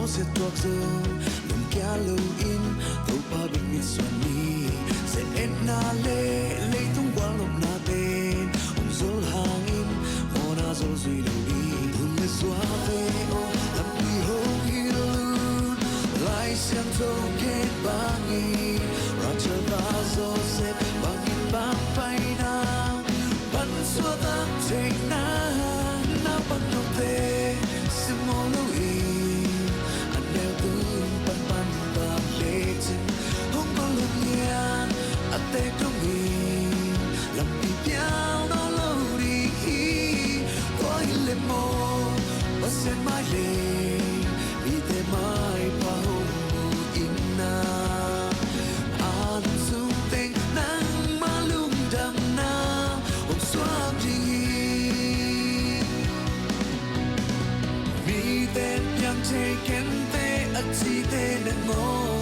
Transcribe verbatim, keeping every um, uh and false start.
Siattuak zong lungkia loin Topa bek mitsuan ni. Sem etna le leitung gualnopna ten hong zol hangin mawhna zol zui lo ding. Hun le suate aw, lampi hong hilh un. Lai Siangtho gen bangin Rachel le Joseph bangin bang paina, pan suahtak theihna, naupang note simmawh loin, an neu tung pan pan bang lecin, hong kol hong ngian a tek dongin, lampi pial nawn lo ding hi. Tua hi leh maw, Pasian mai le mite maipha hong mu in na, a nung sung teng nangmah lungdamna hong suak ding hi. Mite piang thei kente a cite nang maw,